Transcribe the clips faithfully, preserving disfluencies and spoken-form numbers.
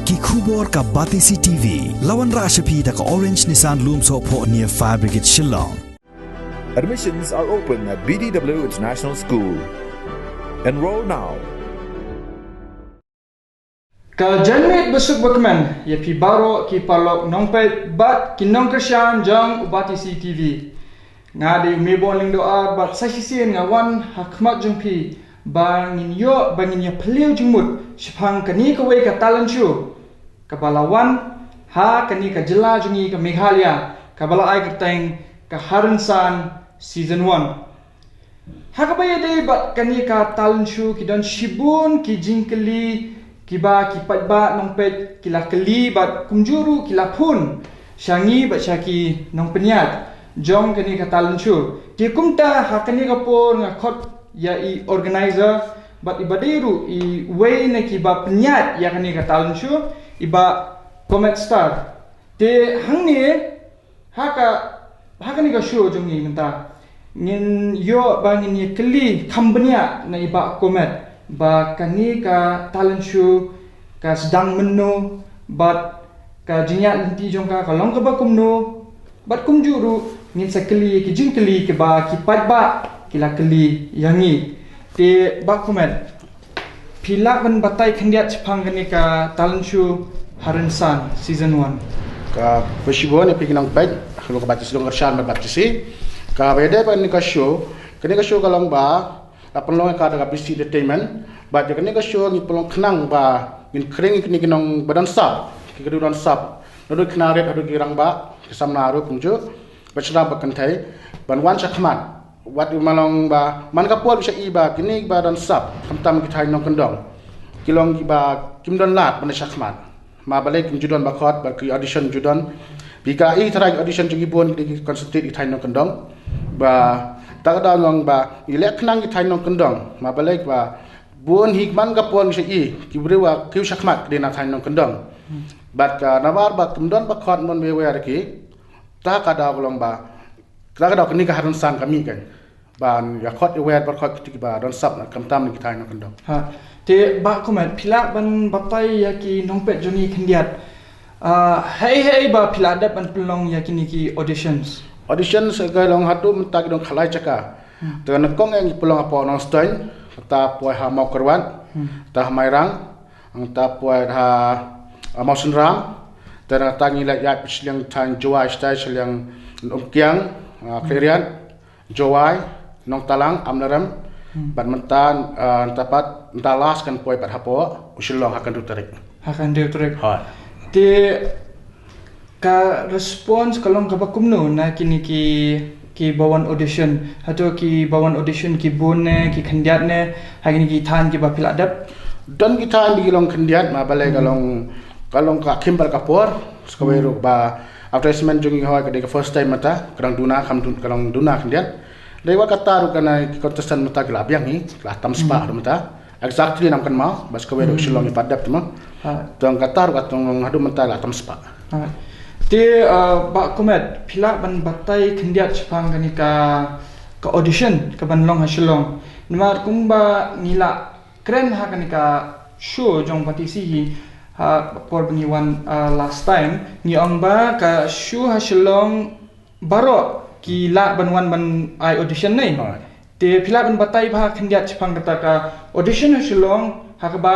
Ki khubor ka Batesi T V. La wanrah sha phi da ka Orange Nissan Lumsohphoh near Fire Brigade Shillong. Admissions are open at B D W International School. Enroll now. Ka janmiet basuk bakmen ïa phi baroh ki paralok nongpeit bad ki nongkyrshan jong u Batesi T V. Nga dei u Mebon Lyngdoh Ar bad sa shisien nga wan ha khmat jong phi ba ngin ïoh, ba ngin ïa phylliew jingmut shaphang kane kawei ka talent show kaba la wan ha kane ka jylla jong ngi ka Meghalaya, kaba la ai kyrteng ka Harinsan Season one. Ha kaba ïadei bad kane ka talent show ki don shibun ki jingkylli kiba ki paidbah nongpeit ki la kylli bad kumjuh ruh ki la phone sha ngi bad sha ki nongpynïaid jong kane ka talent show. Te kumta ha kane ka por nga khot ïa i organizer bad iba dei ruh iwei na kiba pynïaid ïa kane ka talent show, i Bah Comet Star. Te hangne ha ka, ha kane ka show jong ngi mynta ngin ïoh ba ngin ïa kylli kham bniah na i Bah Comet ba kane ka talent show ka sdang mynno bad ka jingïaid lynti jong ka ka long kaba kumno bad kumjuh ruh ngin sa kylli ki jingkylli kiba ki paidbah ki la kylli ïa ngi. Te Bah Comet, phi lah ban batai khyndiat shaphang kane ka talent show Harinsan Season one? Khublei shibun ïa phi ki nongpeit, ha ka Batesi, nongkyrshan bad Batesi. Kaba ïadei bad kane ka show, kane ka show ka long ba la pynlong ïa ka da ka B C Entertainment. Bad ïa kane ka show ngi pynlong khnang ba ngin khring ïa kine ki nongba don sap, ki kynduh don sap, naduh ki khynnah rit haduh ki rangbah, ki samla ruh kumjuh. Bad sha ba kynthei ban wan sha khmat. Wat ïa ma long ba man ka por sha i ba kine ba don sap khamtam ki thaiñ nongkyndong ki long kiba kim don lad ban sha khmat. Ma balei kim ju don ba khot ba ki audition ju don. Bi ka i trai audition jong ki bun ki concentrate ki thaiñ nongkyndong. Ba ta ka daw long ba i leh khnang ki thaiñ nongkyndong. Ma balei ba bun hi man ka por sha i ki briew ba ki sha khmat ki dei na thaiñ nongkyndong. Bad ka namar ba kim don ba khot mon be wer ki ta ka daw ka long ba, ta ka daw kane ka Harinsan ka mih kan ban ïa khot ïa wer bad khot kiti kiba don sap na khamtam na ki thaiñ nongkyndong. Ha. Te Bah Comet, phi lah ban batai ïa ki nongpeit jong ngi khyndiat, ah, haei haei ba phi la dep ban pynlong ïa kine ki auditions? Auditions ka long haduh mynta ki don khatlai jaka. Hmm. Te na kong ngi pynlong hapoh Nongstoiñ, ta poi ha Mawkyrwat, hmm, ta ha Mairang, ta poi ha, ha Mawsynram, te na ta ngi la ïaid shiliang thaiñ Jowai, shiliang Umkiang, ah, Khliehriat, Jowai, Nongtalang, Amlarem, hmm, bad mynta, ah, mynta pat, mynta last kan poi bad hapoh u Shillong ha ka hynriew tarik. Ha ka hynriew tarik. Hooid. Te ka response ka long kaba kumno na kine ki, kiba wan audition? Hato kiba wan audition ki bun ne, ki khyndiat ne ha kine ki thaiñ kiba phi la dep? Don ki thaiñ ba ki long khyndiat, ma balei ka, hmm, long, ka long ka khim bad ka por. Sa kawei, hmm, ruh ba advertisement jong ngi hooid ka dei ka first time mynta, ka dang duna, kam dun-, ka long duna khyndiat. Dei wat kata ruh kane ki contestant mynta ki la biang hi, ki la tam spah, hmm, ruh mynta. Exactly ngam kynmaw, bad sa kawei ruh, hmm, Shillong i pat dep te mo. Ha. Tang kata ruh ka tang haduh mynta la tam spah. Ha. Te, uh, Bah Comet, phi lah ban batai khyndiat shaphang kane ka, ka audition kaban long ha Shillong? Namar kumba ngi la kren ha kane ka show jong Batesi hi, ha por ba ngi wan, uh, last time, ngi ong ba ka show ha Shillong baroh ki lah ban wan ban ai audition ne. Alright. Te phi lah ban batai bha khyndiat shaphang kata ka audition ha Shillong, ha kaba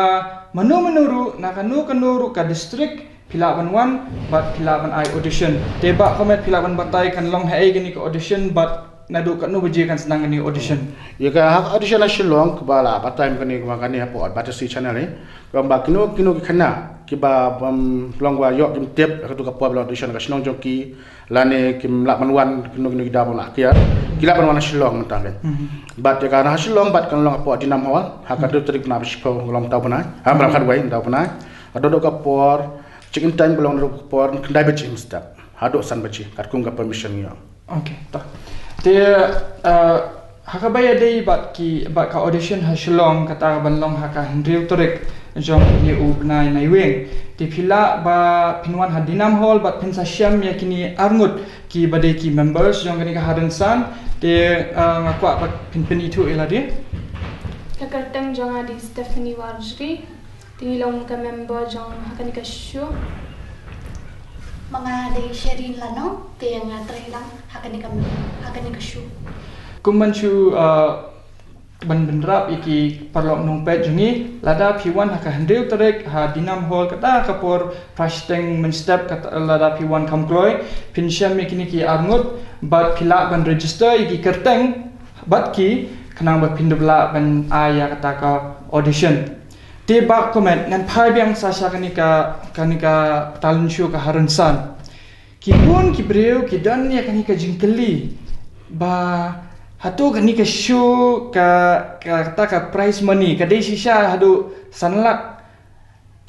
mano mano ruh na kano kano ruh ka district phi lah ban wan bad phi lah ban ai audition. Te Bah Comet, phi lah ban batai kan long haei kane ka audition bad naduh katno baje kan sdang kane ka audition? Ïa ka, ha ka audition ha Shillong kaba la batai kane, kaba kane hapoh Batesi channel, eh. Kaba kino kino ki khynnah kiba bym long ba ïoh kim tip ha kato ka por ba la audition ka shnong jong ki, lane kim lah ban wan kino kino ki daw ba la kiar, ki lah ban wan ha Shillong mynta kan. Mhm. Bad ïa ka na ha Shillong bad kan long hapoh Dinam Hall ha ka, hmm, hynriew tarik bnai ba shiphew, long mynta u bnai, ha, bnai, hmm, khatwei mynta u bnai. Haduh ka por, check-in time ka long haduh ka por khyndai baje mynstep haduh san baje katkum ka permission ngi ïoh. Okay, ta. Te, uh, ha kaba ïadei bad ki, bad ka audition ha Shillong kata kaban long ha ka hynriew tarik jong une u bnai Naiwieng. Te phi lah ba phin wan ha Dinam Hall bad phin sa shem ïa kine arngut kiba dei ki members jong kane ka Harinsan. Te, uh, nga kwah ba phin pynithuh ïa lade. Ka kyrteng jong nga dei Stephanie Warjri. Te long ka member jong ha kane ka show. Ma nga dei Sherin Lanong, te nga trei lang ha kane ka, ha kane ka show. Kum ban shu, uh, ban bynrap ïa ki paralok nongpeit jong ngi, lada phi wan ha ka hynriew tarik ha Dinam Hall, kata ka por phra shiteng mynstep, kata lada phi wan kham kloi, phin shem ïa kine ki arngut, bad phi lah ban register ïa ki kyrteng bad ki, khnang ba phin dup lah ban ai ïa kata ka audition. Te Bah Komet, ngan phai biang sa sha kane ka, kane ka talent show ka Harun San. Ki bun ki briew ki don ïa kane ka jingkylli ba hato kane ka show ka, ka, kata ka prize money ka dei shisha haduh san lak.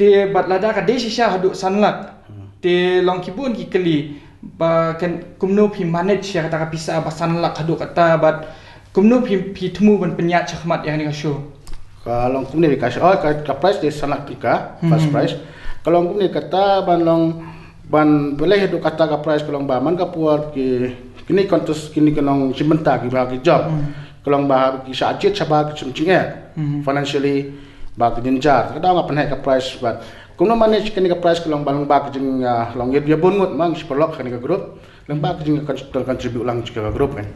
Te bad lada ka dei shisha haduh san lak, te long ki bun ki kylli ba kan kumno phi manage ïa kata ka pisa ba san lak haduh kata, bad kumno phi, phi thmu ban pynïaid shakhmat ïa kane ka show? Ka long kumne ka show, oh, ka, ka prize dei san lak tyngka, first prize. Ka long kumne kata ban long, ban balei haduh kata ka prize, ka long ba man ka por ki, kine contest, kine ki nongshim bynta kiba ki jop. Ka long ba ki shah jied shabar ki shim jingeh. Financially ba ki jynjar. Ka dang nga pynheh ka prize bad kumno manage kane ka prize, ka long ba long ba ki jing, ah, long ïa, ïa bun ngut ma ngi shi paralok kane ka group. Long ba ki jing kon-, contribute lang jong ka group kan.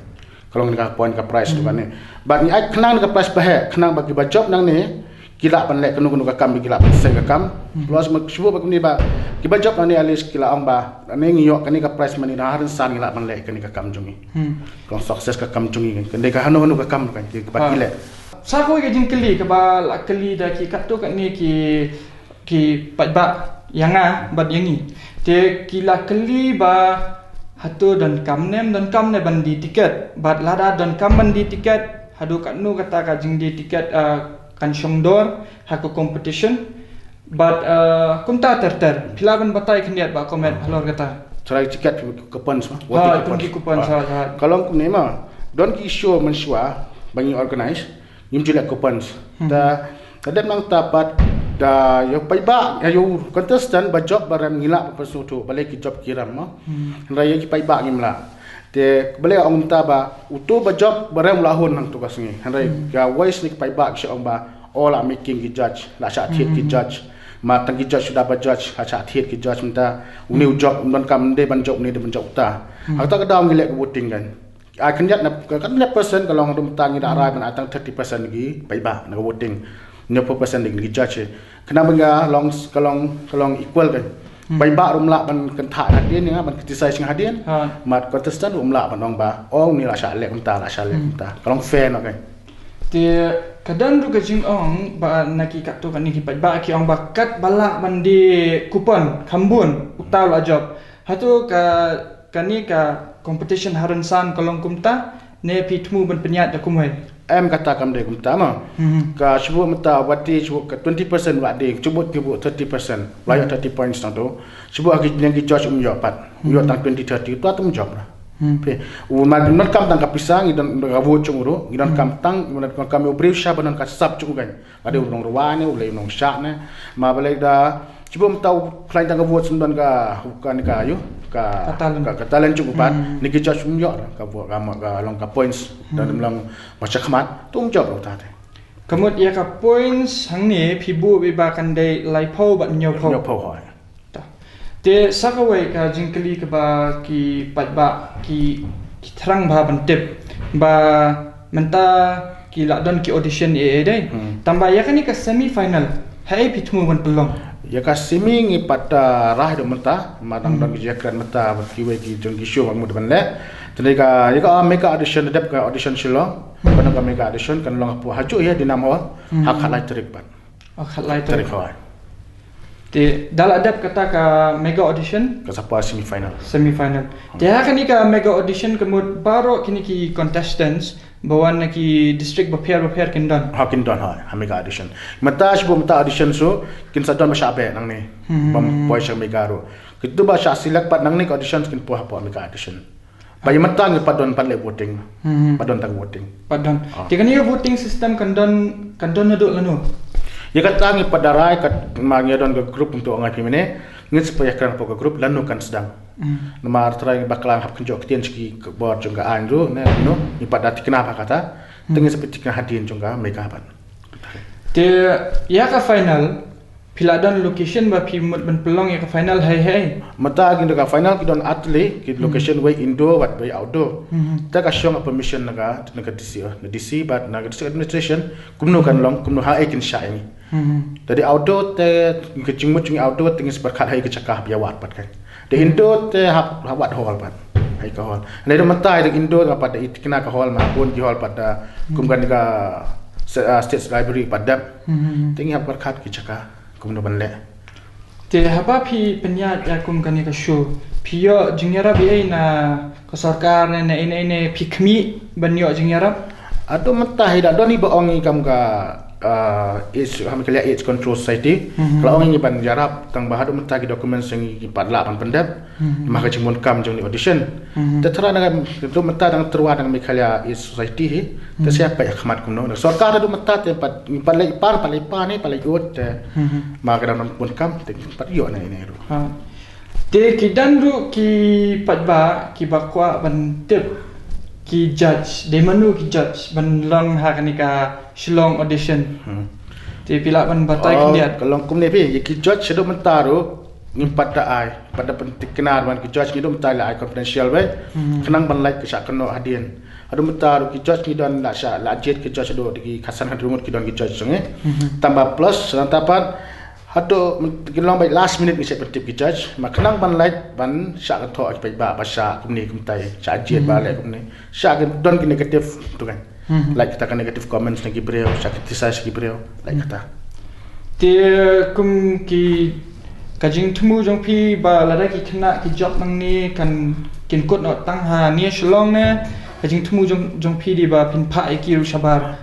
Ka long ka point ka prize tu kan ne. Bad ngi ai khnang ka prize ba heh, khnang ba kiba jop nangne ki lah ban leh kano kano ka kam, ki lah ban seng ka kam. Plus ma shu ba kumne ba kiba jop nangne at least ki lah ong ba ne ngi ïoh kane ka prize money na Harun San ngi lah ban leh kane ka kam jong ngi. Ka long success ka kam jong ngi kan. Kan dei ka hano hano ka kam kan kiba ki leh. Sa kawei ka jingkylli kaba la kylli da ki katto katne ki ki paidbah ïa nga bad ïa ngi. Te ki la kylli ba hato donkam ne em donkam ne ban die tiket, bad lada donkam ban die tiket, haduh katno kata ka jingdie tiket, ah, kan shong dor ha ka competition. Bad, ah, kumta ter ter. Phi lah ban batai khyndiat Bah Komet halor kata? Tharai tiket, coupons ma. Ha, kum ki coupons, ha, ha. Ka long kumne ma. Don ki show mynshuwa ba ngi organize. Ngim ju leh coupons. Te, te dep nangta pat da ïa u paidbah, ïa u contestant ba jop ba rem ngi lah ban pynsngewthuh balei ki jop ki rem mo. Hynrei ïa ki paidbah ngim lah. Te balei ong mynta ba uto ba jop ba rem u la hun hangto ka sngi. Hynrei ka voice na ki paidbah ki shu ong ba, oh, la mih king ki judge, la shah thied ki judge. Ma tang ki judge suda ba judge, la shah thied ki judge mynta. Une u jop, ym donkam, ym dei ban jop une, dei ban jop uta. Hangta ka daw ngi leh ka voting kan. Ai khyndiat na ka, ka hundred percent ka long ruh mynta ngi da rai ban ai tang thirty percent ki paidbah na ka voting. Hynñiewphew percent ki judge. Khnang ba ka long, ka long, ka long equal kan. Paidbah ruh ym lah ban kynthah hadien ïa nga, ban criticize ïa nga hadien. Bad contestant ruh ym lah ban ong ba, oh, une la shah leh kumta, la shah leh kumta. Ka long fair noh kan. Te ka don ruh ka jingong ba na ki katto katne ki paidbah ki ong ba katba lah ban die coupon kham bun uta u la jop. Hato ka kane ka competition Harun San ka long kumta, ne phi thmu ban pynïaid da kumwei? Em, kata kam dei kumta ma. Ka shu buh mynta wat die shu buh ka twenty percent wat die, shu buh ki buh thirty percent. La ïoh thirty points tang tu. Shu buh ha ki, ïa ki judge um ïoh pat. Um ïoh tang twenty thirty, tu atum jop la. Phi, u ma ngi donkam tang ka pisa, ngi don ka vote jong u ruh, ngi donkam tang, ngi donkam ïa u briew sha ba don ka sap jong u kan. Ka dei u nongrwai ne, u lei u nongshah ne. Ma balei da, shu buh mynta u khlaiñ tang ka vote shu don ka, ka ne ka ïoh, ka, ka talent, ka, ka talent jong u pat. Ne ki judge um ïoh ka vote, ka ma, ka long ka points. Da dang long ma shakhmat, tu um jop ruh ta te. Ka mut ïa ka points hangne phi buh beit ba kan dei laiphew bad hynñiewphew. Hynñiewphew hoi. Ta. Te sa kawei ka jingkylli kaba ki paidbah ki, ki thrang bha ban tip ba mynta ki la don ki audition ei ei dei. Tangba ïa kane ka semi final, haei phi thmu ban pynlong? Ïa ka semi ngi pat, ah, rai ruh mynta, ma dang don ki jingkren mynta bad kiwei ki jong ki show ba mut ban leh. Te ïa ka, ïa ka mega audition, dep ka audition Shillong. Ba don ka mega audition kan long hapoh hajuh ïa Dinam Hall. Ha khatlai tarik pat. Oh, khatlai tarik. Tarik hoi. Te da la dep kata ka mega audition? Ka sa poi semi final. Semi final. Te ha kane ka mega audition ka mut baroh kine ki contestants ba wan na ki district bapher bapher kin don? Ha, kin don hoi, ha mega audition. Mynta shu buh mynta audition shu kin sa don ba shah beh nangne. Bym poi sha mega ruh. Kito ba shah select pat nangne ka audition kin poi hapoh mega audition. Ba ïa mynta ngi pat don pat leh voting. Pat don tang voting. Pat don. Te kane ka voting system kan don, kan don naduh lano? Ïa kata ngi pat da rai kat ma ngi don ka group, ngi to ngai phi mynne. Ngin sa pyrkhat hapoh ka group lano kan sdang. Namar trai ba klang hap kynjoh ktien sha ki bor jong ka aiñ ruh ne, no, ngi pat da thikna ba kata. Te ngin sa pyrkhat hadien jong ka mega pat. Te ïa ka final Phi la don location ba phi mut ban pynlong ïa ka final hei hei. Mynta ki don ka final ki don ar tylli, ki location wei indoor bad wei outdoor. Te ka shong ha permission na ka, na ka D C, na D C bad na ka district administration, kumno kan long, kumno ha ei kin shah ïa ngi. Te dei outdoor te, ka jingmut jong ngi outdoor te ngin sa pyrkhat ha ei ka jaka ba ïa wad pat kan. Te indoor te hap, hap wad hall pat. Ha ei ka hall. Hynrei mynta ïa indoor nga pat da i tikna ka hall ma bun ki hall pat da kum kane ka se-, ah, State Library pat dep. Te ngi hap pyrkhat ki jaka kumno ban leh. Te haba phi pynïaid ïa kum kane ka show, phi ïoh jingïarap ei na ka sorkar ne, ne, ne, ne phi khmih ban ïoh jingïarap? Haduh mynta hi da don hi ba ong i kam ka, ah, AIDS, ha ka leh AIDS Control Society. Ka la ong i ban ïarap tang ba haduh mynta ki documents ngi pat lah ban pyndep. Ma ka jingmut kam jong ni audition. Te tara na ka, haduh mynta dang tyrwa na ka Meghalaya AIDS Society hi. Te siap peit ha khmat kumno. Na sorkar haduh mynta te pat, pat leh i par, pat leh i par ni, pat leh i ut te. Ma ka dang mut kam te pat ïoh na ine ruh. Ha. Te ki don ruh ki paidbah kiba kwah ban tip ki judge, dei mano ki judge ban long ha kane ka Shillong audition. Te phi lah ban batai khyndiat. Ka long kumne phi, ïa ki judge haduh mynta ruh ngim pat da ai, pat da pyntikna ban ki judge ngi haduh mynta la ai confidential beit. Khnang ban lait ka shah kynnoh hadien. Haduh mynta ruh ki judge ngi don la shah, la jied ki judge haduh da ki khatsan hynriew ngut ki don ki judge jong ngi. Tang ba plus nangta pat haduh ki long ba last minute ngi sa pyntip ki judge. Ma khnang ban lait ban shah kynthoh ki paidbah ba shah kumne kumtai, shah jied ba leh kumne. Shah ki don ki negative tu kan. Lait kata ka negative comments na ki briew, shah criticize ki briew, lait kata. Te kum ki ka jingthmu jong phi ba lada ki khynnah ki jop nangne kan kin kut noh tang ha ne Shillong ne, ka jingthmu jong, jong phi dei ba phin phah ïa ki ruh shabar.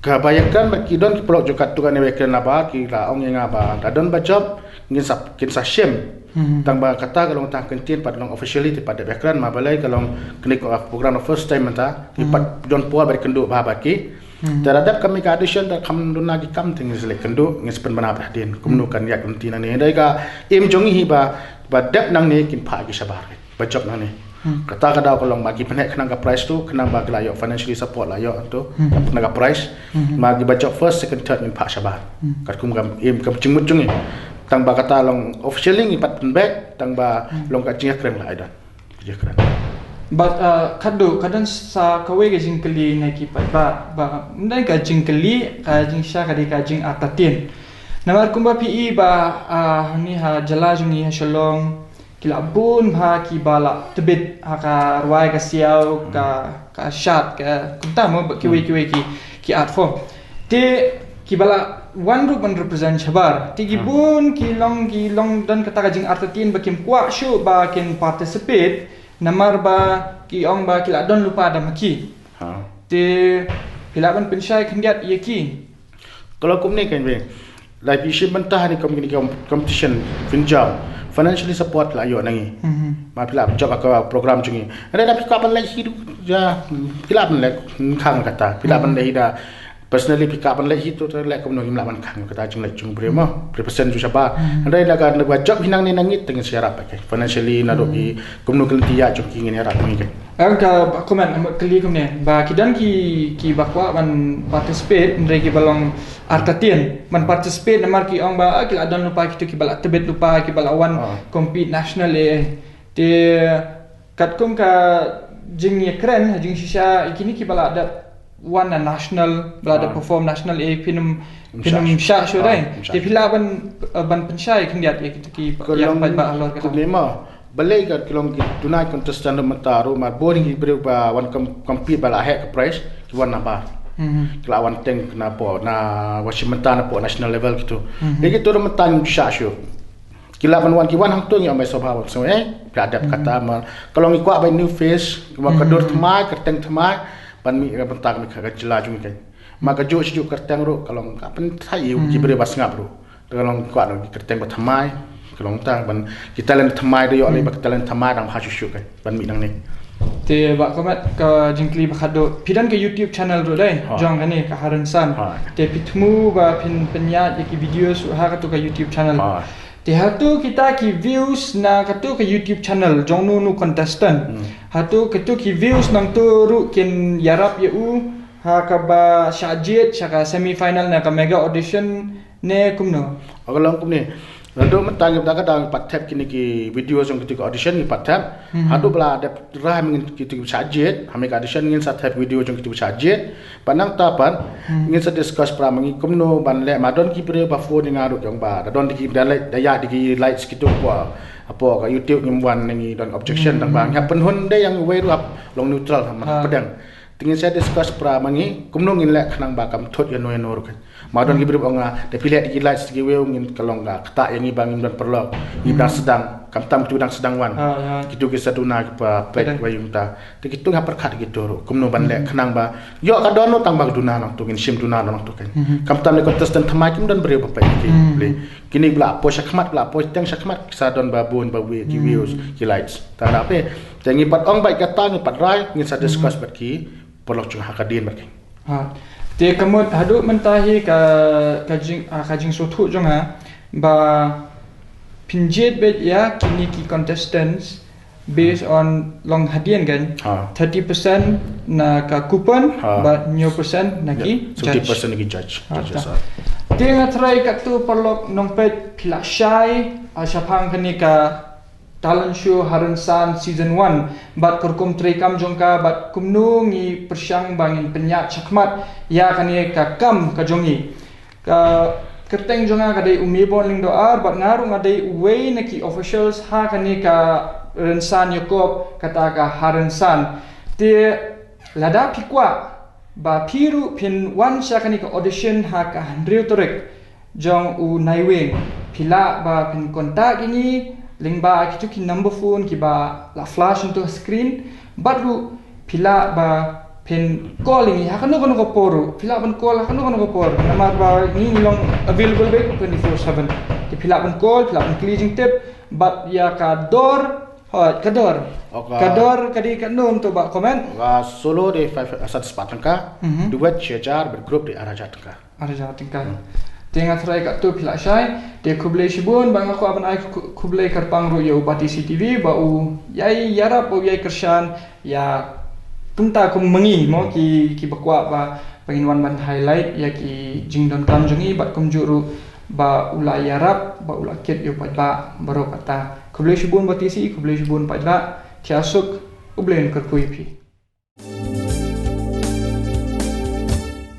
Kaba ïakren ba ki don ki paralok jong katto katne ba ïakren nabar ki la ong ïa nga ba la don ba jop ngin sa, kin sa shim. Tang ba kata ka long tang kyntien pat long officially te pat dep ïakren ma balei ka long kane ka program first time mynta. Ki pat don por ba kynduh bha bad ki. Te la dep ka mih ka audition te kham duna ki kam te ngin sa leit kynduh, ngin sa pynbna bha hadien kumno kan ïaid lynti nangne. Dei ka aim jong ngi hi ba, ba dep nangne kin phah ki shabar ba jop nangne. Kata ka daw ka long ma ki pynheh khnang ka prize tu, khnang ba ki la ïoh financially support la ïoh tu. Khnang ka prize. Ma ki ba jop first, second, third ngin phah shabar. Katkum ka aim ka jingmut jong ngi. Tang ba kata long officially ngi pat pynbeit, tang ba long ka jingïakren la ai don. Ka jingïakren. But, uh, ka don, ka don sa kawei ka jingkylli na ki paidbah ba, ba, ym dei ka jingkylli, ka jingshisha ka dei ka jingartatien. Namar kumba phi i ba, uh, ni ha jylla jong ngi ha Shillong, ki la bun bha kiba la tbit ha ka rwai ka siaw, ka, ka shad, ka kumta mo, ba kiwei kiwei ki, ki art form. Te kiba la wan ruh ban represent shabar. Te ki bun ki long, ki long don kata ka jingartatien ba kim kwah shuh ba kin participate namar ba ki ong ba ki la don lypa da ma ki. Te phi lah ban pynshai khyndiat ïa ki. Ka long kumne kan be. Lai phi shim bynta ha kane ka competition phin jop. Financially support la ïoh na ngi. Ma phi la jop ha ka program jong ngi. Hynrei da phi kwah ban leh hi ruh, ïa, phi lah ban leh, khang kata. Phi lah ban leh hi da personally phi kwah ban leh hi tu, te leh kumno ngim lah ban khang kata jingleh jong u briew mo. Represent jong shabar. Hynrei da ka, da ka jop hi nangne na ngi te ngin sa ïarap, okay. Financially naduh ki kumno ka lynti ïa jong ki ngin ïarap ma ngi, okay. Ïa ka ba comment, am, kylli kumne ba ki don ki, kiba kwah ban participate hynrei kiba long artatien ban participate namar ki ong ba, ah, ki la don lypa kito kiba la tbit lypa kiba la wan compete national eh. Te katkum ka jingïakren ha jingshisha ïa kine kiba la dep wan na national, ba la dep perform national eh phin ym, phin ym shah shuh dei. Te phi lah ban, eh, ban pynshai khyndiat ïa kito ki, ïa ki paidbah halor kata. Kumne mo. Balei ka, ki long ki duna ki contestant ruh mynta ruh, ma bun ki briew ba wan com-, compete ba la heh ka prize, ki wan nabar. Ki la wan teng na poh, na, wa shi mynta na poh national level kito. Ïa kito ruh mynta ngim shah shuh. Ki lah ban wan, ki wan hangto ngi ong bai sngewbha wan sngewbha, eh, phi la dep kata ma. Ka long ngi kwah bai new face, ma ka dur thymmai, kyrteng thymmai, ban mih ka bynta ka jylla jong ngi. Ma kajuh shi juh kyrteng ruh ka long ka pynthait ïa ki briew ba sngap ruh. Te ka long kwah noh ki kyrteng ba thymmai, ka long ta ban ki talent thymmai da ïoh lei ba ki talent thymmai dang bha shuh shuh kan ban mih nangne. Te Bah Komet, ka jingkylli ba khatduh, phi don ka YouTube channel ruh dei jong kane ka Ha Rynsan. Te phi thmu ba phin pynïaid ïa ki video shuh ha kato ka YouTube channel. Te hato kita ki views na kato ka YouTube channel jong uno uno contestant, hato kato ki views nangto ruh kin ïarap ïa u ha kaba shah jied sha ka semi final na ka mega audition Ne kumno? Ka long kumne. Haduh mynta ngi pat thep kine ki video jong kito ki audition ngi pat thep. Haduh ba la dep rai mynta kito ki shah jied, ha kine ki audition ngin sa thep video jong kito ki shah jied. Pat nangta pat ngin sa discuss para ma ngi kumno ban leh, ma don ki briew ba phone ïa nga ruh ki ong ba da don ki, da leh, da ïa ki lights kito hapoh, hapoh ka YouTube ngim wan, ngi don objection tang ba ngi hap pynhun de ïa ngi wei ruh hap long neutral ha man pdeng. Te ngin sa discuss para ma ngi kumno ngin leh khnang ba kam thut ïano ïano ruh. Ma don ki briew ong nga, da phi leh da ki lights da ki wei, ngin ka long ka ktah ïa ngi ba ngim don paralok, ngim dang sdang, khamtam kito dang sdang wan. Kito ki sa duna ki ba peit wei mynta. Te kito nga pyrkhat kito ruh kumno ban leh khnang ba ïoh ka don ruh tang ba ka duna nangtu, ngin shim duna nangtu kan. Khamtam ne contestant thymmai kim don briew ba peit ki. Kine ba la poi shakhmat, ba la poi teng shakhmat, ki sa don ba bun ba wei ki views, ki lights. Tang da phi, te ngi pat ong bad kata ngi pat rai, ngin sa discuss bad ki paralok jong nga ha ka dien bad ki. Ha. Te ka mut haduh mynta hi ka, ka jing, ah, ka jingsngewthuh jong nga ba phin jied beit ïa kine ki contestants based on long hadien kan. Thirty percent na ka coupon, bad hynñiew percent na ki judge. Te nga tharai katto paralok nongpeit phi la shai, ah, shaphang kane ka talent show ha Rynsan season one, bad ka rukom treikam jong ka, bad kumno ngi pyrshang ba ngin pynïaid shakhmat ïa kane ka kam ka jong ngi. Ka kyrteng jong nga ka dei u Mebon Lyngdoh Ar, bad nga ruh nga dei uwei na ki officials ha kane ka Rynsan Ïakob, kata ka ha Rynsan. Te lada phi kwah ba phi ruh phin wan sha kane ka audition ha ka hynriew tarik jong u Naiwieng, phi lah ba phin contact ïa ngi lyngba kito ki number phone kiba la flash onto screen, bad ruh phi lah ba phin call ïa ngi ha kano kano ka por ruh, phi lah ban call ha kano kano ka por, namar ba ngi ngi long available beit twenty-four seven. Te phi lah ban call, phi lah ban kylli jingtip, bad ïa ka dor, hooid, ka dor. Ka dor ka dei katno to ba comment? Ka solo dei five, ah, san spah tyngka, duet shi hajar, bad group dei ar hajar tyngka. Ar hajar tyngka. Te nga tharai katto phi la shai. Te khublei shibun, ba nga kwah ban ai khu-, khublei kyrpang ruh ïa u Bati C T V ba u ïai ïarap, ba u ïai kyrshan ïa kumta kum ma ngi mo, ki, kiba kwah ba, ba ngin wan ban highlight ïa ki jingdonkam jong ngi, bad kumjuh ruh ba u la ïarap, ba u la kit ïa u paidbah baroh kata. Khublei shibun Bati C, khublei shibun paidbah. Thiah suk, U Blei un kyrkhu ïa phi.